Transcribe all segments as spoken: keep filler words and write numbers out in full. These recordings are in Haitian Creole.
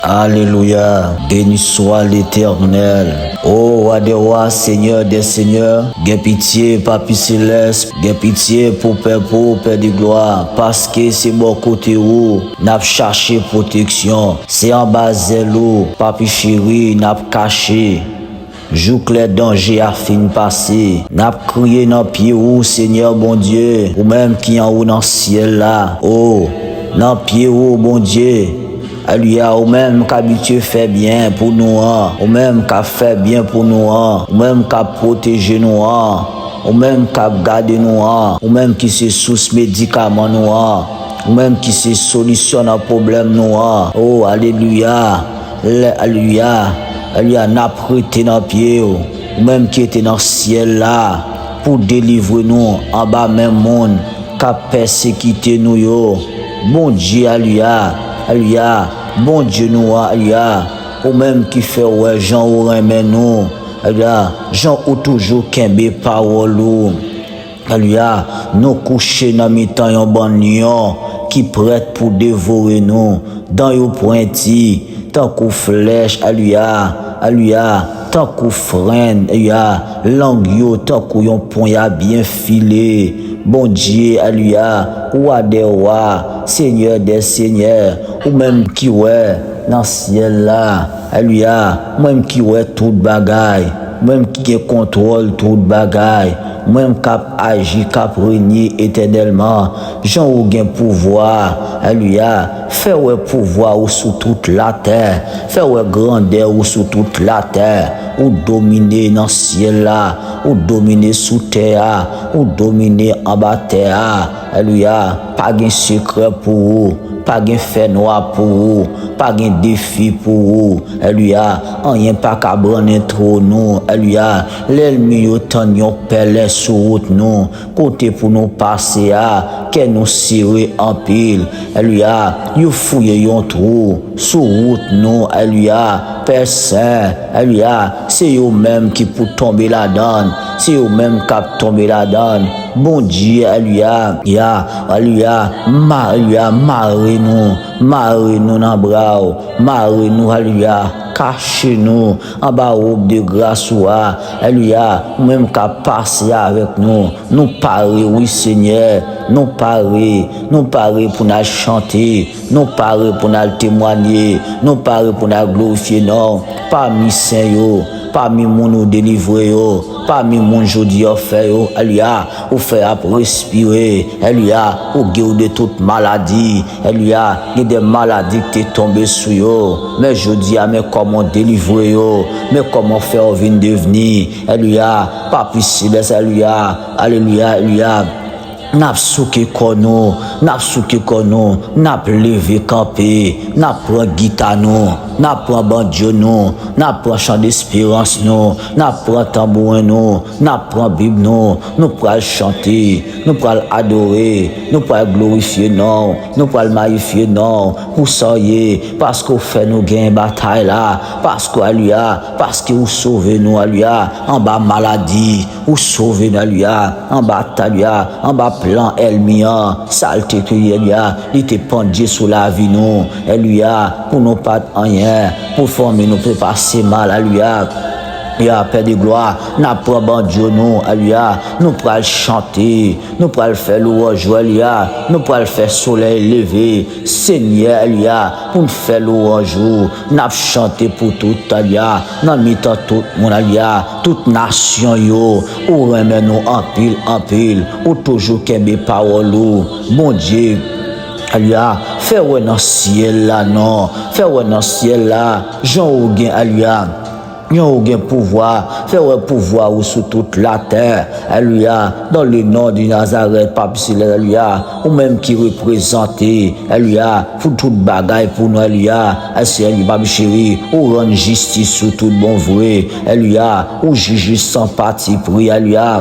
Alelouya, beni swa Letènèl. O Wa dè wa, Senyè dè senyè, gen pitye, Papi Selès, gen pitye pou pèp ou, Pè de glwa, paske se bò kote ou n ap chache pwoteksyon. Se anba zèl ou, Papi cheri, n ap kache. Jouk lè danje a fin pase, n ap kriye nan pye ou, Senyè Bondye, ou menm ki anwo nan syèl la. O, nan pye ou, Bondye, alelouya, ou menm k abitye fè byen pou nou an, ou menm k ap fè byen pou nou an, ou menm k ap pwoteje nou an, ou menm k ap gade nou an, ou menm ki se sous medikaman nou an, ou menm ki se solisyon nan pwoblèm nou an. O, alelouya! Lè, alelouya, alelouya, n ap rete nan pye w, ou menm ki rete nan syèl la, pou delivre nou anba men moun k ap pèsekite nou yo. Bondye, alelouya, alelouya, Bondye nou an, alelouya, ou menm ki fè wè jan ou renmen nou, alelouya, jan ou toujou kenbe pawòl ou. Alelouya, nou kouche nan mitan yon bann lyon ki prèt pou devore nou. Dan yo pwenti, tankou flèch, alelouya, alelouya, tankou frenn, alelouya, lang yo tankou yon ponya byen file. Bondye, alelouya, Wa dè wa, Senyè dè senyè, ou menm ki wè nan syèl la, alelouya, ou menm ki wè tout bagay, ou menm ki gen kontwòl tout bagay, ou menm k ap aji, k ap renye etènèlman, jan ou gen pouvwa, alelouya, fè wè pouvwa ou sou tout latè, fè wè grandè ou sou tout latè, ou domine nan syèl la, ou domine sou tè a, ou domine anba tè a, alelouya, pa gen sekrè pou ou, pa gen fènwa pou ou, pa gen defi pou ou, alelouya, anyen pa ka brannen twòn ou, alelouya, lènmi yo tann yon pèlen sou wout nou, kote pou nou pase a, kè nou sere anpil, alelouya, yo fouye yon twou sou wout nou, alelouya, Pè Sen, alelouya, se yo menm ki pou tonbe ladann, se yo menm k ap tonbe ladann, Bondye, alelouya, ya, alelouya, ma, alelouya, mare nou, mare nou nan bra w, mare nou, alelouya, kache nou anba wob de gras ou a, alelouya, ou menm k ap pase avèk nou, nou pare, wi, Senyè, nou pare, nou pare pou n al chante, nou pare pou n al temwanye, nou pare pou n al glorifye non w, pami sen yo, pami moun ou delivre yo, pami moun jodi a w fè yo, alelouya, ou fè y ap respire, alelouya, ou geri yo de tout maladi, alelouya, gen de maladi ki te tonbe sou yo, men jodi a, men kòman w delivre yo, men kòman w fè yo vin devni, alelouya, Papi Selès, alelouya, alelouya, alelouya. N ap souke kò nou, n ap souke kò nou, n ap leve kanpe, n ap pran gita nou, n ap pran bandyo nou, n ap pran chan desperans nou, n ap pran tanbouren nou, n ap pran Bib nou, nou pral chante, nou pral adore, nou pral glorifye non w, nou pral mayifye non w pou sa w ye, paske w fè nou genyen batay la, paske, alelouya, paske ou sove nou, alelouya, anba maladi, ou sove nou, alelouya, anba, alelouya, anba plan ènmi an, sa l te kreye, alelouya, li te pandye sou lavi nou, alelouya, pou nou pa t anyen, pou fanmi nou te pase mal, alelouya. Ya, Pè de glwa, n ap pran bandyo nou, alelouya, nou pral chante, nou pral fè lwanj ou, alelouya, nou pral fè solèy leve, Senyè, alelouya, pou n fè lwanj ou, n ap chante pou tout, alelouya, nan mitan tout moun, alelouya, tout nasyon yo, ou renmen nou anpil, anpil, ou toujou kenbe pawòl ou, Bondye, alelouya, fè wè nan syèl la non, fè wè nan syèl la, jan ou gen, alelouya, jan ou gen pouvwa, fè wè pouvwa ou sou tout latè, alelouya, dans le nom de Nazareth, Papi Selès, alelouya, ou menm ki reprezante, alelouya, pou tout bagay pou nou, alelouya, alelouya, Papi cheri, ou rann jistis sou tout bon vre, alelouya, ou jije san patipri, alelouya.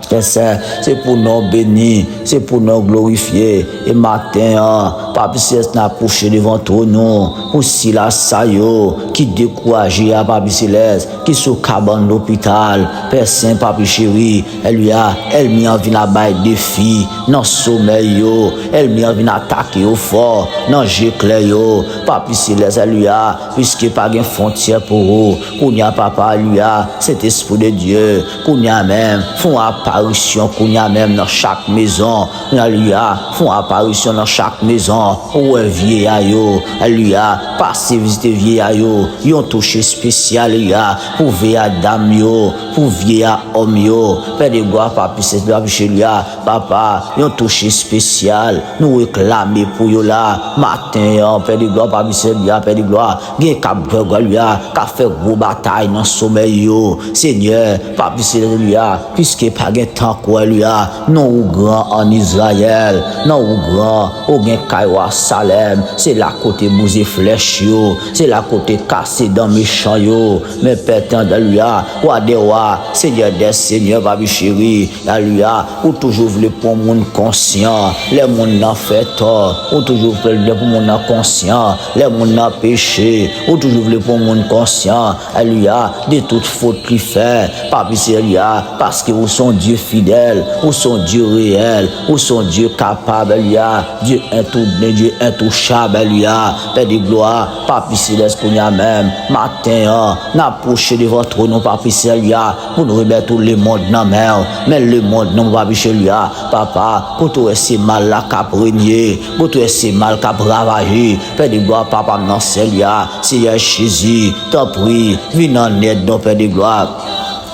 Sè, se pou non w beni, se pou non w glorifye. E maten an, Papi Selès, n apwoche devan twòn ou pou sila sa yo ki dekouraje a, Papi Selès, ki sou kabann lopital. Pè Sen, Papi cheri, alelouya, ènmi an vin ap bay defi nan somèy yo. Ènmi an vin atake yo fò nan je klè yo. Papi Selès, alelouya, piske pa gen fwontyè pou ou. Kounye a, Papa, alelouya, Sentespri de Dye, kounye a menm, fè yon aparisyon kounye a menm nan chak mezon. Alelouya, fè yon aparisyon nan chak mezon. Ou wè vyeya yo, alelouya, pase vizite vyeya yo, yon touche espesyal, alelouya, pou vyeya dam yo, pou vyeya òm yo. Pè de glwa, Papi Selès, Papi cheri a, Papa, yon touche espesyal. Nou reklame pou yo la. Maten an, Pè de glwa, Papi Selès, alelouya, Pè de glwa, gen k ap gagòl, alelouya, k ap fè gwo batay nan somèy yo. Senyè, Papi Selès, alelouya, piske pa gen tankou w, alelouya. Non ou gran ann Izrayèl, non ou gran, ou gen kay wa Salèm, se la kote bouze flèch yo, se la kote kase dan mechan yo. Men Pè tann, alelouya, Wa dè wa, Senyè dè senyè, Papi cheri, alelouya, ou toujou vle pran moun konsyan lè moun nan fè tò, ou toujou vle pran moun nan konsyan lè moun nan peche, ou toujou vle pran moun konsyan, alelouya, de tout fot li fè, Papi Selès, alelouya, paske ou se yon Dye fidèl, ou se yon Dye reyèl, ou se yon Dye kapab, alelouya, Dye entou-, Dye entouchab, alelouya, Pè de glwa, Papi Selès, kounye a menm, maten an, n apwoche devan twòn ou, Papi Selès, alelouya, pou n remèt ou lemonn nan men w. Men lemonn nan, Papi Selès, alelouya, Papa, kote w wè se mal la k ap renye, kote w wè se mal k ap ravaje, Pè de glwa, Papa m nan syèl la, Senyè Jezi, tanpri, vin an èd nou, Pè de glwa.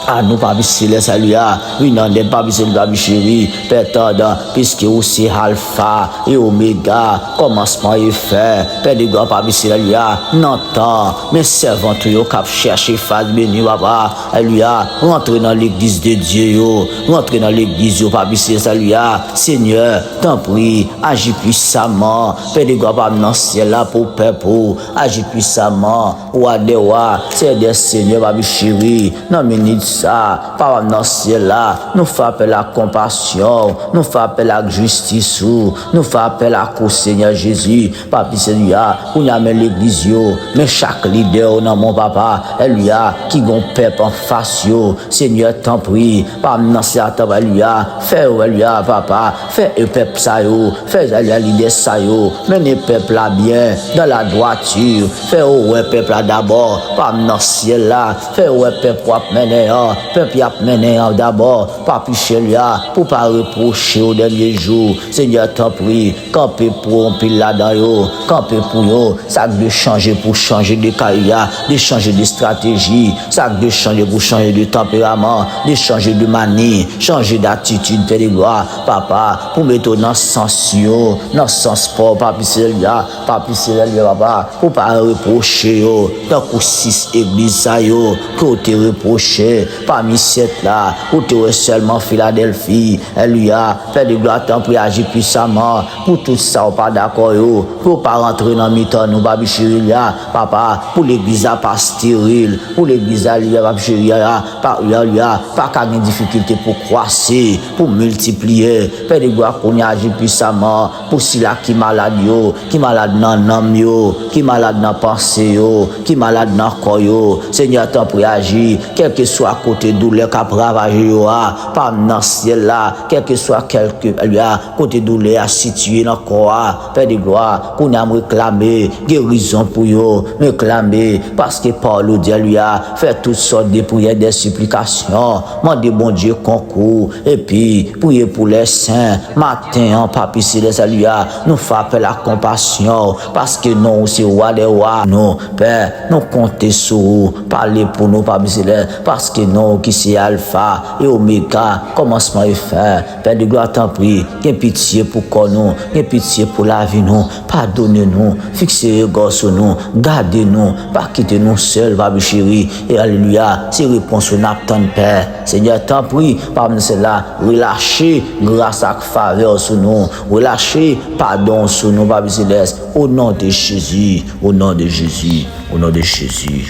A nou, Papi Selès, alelouya, vin an èd, Papi Selès, Papi cheri, Pè tann, piske ou se Alfa e Omega, kòmansman e fen, Pè de glwa, Papi Selès, alelouya, nan tan, men sèvant ou yo k ap chèche fas beni, Papa, alelouya, rantre nan legliz de Dye yo, rantre nan legliz yo, Papi Selès, alelouya, Senyè, tanpri, aji pwisaman, Pè de glwa, Papa m nan syèl la, pou pèp ou, aji pwisaman, Wa dè wa, Senyè dè senyè, Papi cheri, nan minit sa, Papa m nan syèl la, nou fè apèl ak konpasyon w, nou fè apèl ak jistis ou, nou fè apèl ak ou, Senyè Jezi, Papi Selès, alelouya, kounye a men legliz yo, men chak lidè yo nan men w, Papa, alelouya, ki gen yon pèp anfas yo, Senyè, tanpri, Papa m nan syèl la, tanpri, alelouya, fè yo, alelouya, Papa, fè e pèp sa yo, fè, alelouya, lidè sa yo, mennen pèp la byen, dans la droiture, fè yo wè pèp la dabò, Papa m nan syèl la, fè yo wè pèp w ap mennen an, pèp y ap mennen an dabò, Papi cheri a, pou pa repwoche yo dènye jou, Senyè, tanpri, kanpe pou yon pil ladan yo, kanpe pou yo, sa k dwe chanje pou chanje de kari a, de chanje de estrateji, sa k dwe chanje pou chanje de tanperaman, de chanje de mani, chanje datitid, Pè de glwa, Papa, pou mete w nan sans yo, nan sans pa w, Papi Selès, alelouya, Papi Selès, alelouya, Papa, pou pa repwoche yo, tankou sis egliz sa yo, ke w te repwoche, pami sèt la, ou te wè sèlman Filadèlfi, alelouya, Pè de glwa, tanpri aji pwisaman pou tout sa w pa dakò yo, pou yo pa rantre nan mitan nou, Papi cheri a, Papa, pou legliz la pa steril, pou legliz la, alelouya, Papi cheri a, pa, alelouya, pa ka gen difikilte pou kwase, pou miltipliye. Pè de glwa, kounye a aji pwisaman pou sila ki malad yo, ki malad nan nanm yo, ki malad nan panse yo, ki malad nan kò yo. Senyè, tanpri aji, kèlkeswa kote doulè k ap ravaje yo a, Papa m nan syèl la, kèlkeswa kèlke, alelouya, kote doulè a sitiye nan kò a, Pè de glwa, kounye a m reklame gerizon pou yo, m reklame, paske pawòl ou di, alelouya, fè tout sòt de priyè, de siplikasyon, mande Bondye konkou, epi priye pou lè sen, maten an, Papi Selès, alelouya, nou fè apèl ak konpasyon w, paske non w se Wa dè wa, nou, Pè, nou konte sou ou, pale pou nou, Papi Selès, paske non w ki se Alfa e Omega, kòmansman e fen, Pè de glwa, tanpri, gen pitye pou kò nou, gen pitye pou lavi nou, padone nou, fikse rega w sou nou, gade nou, pa kite nou sèl, Papi cheri, e alelouya, se repons ou n ap tann, Pè. Senyè, tanpri, Papa m nan syèl la, relache gras ak favè w sou nou, relache padon w sou nou, Papi Selès, o non de Jezi, o non de Jezi, o non de Jezi.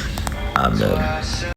Amèn.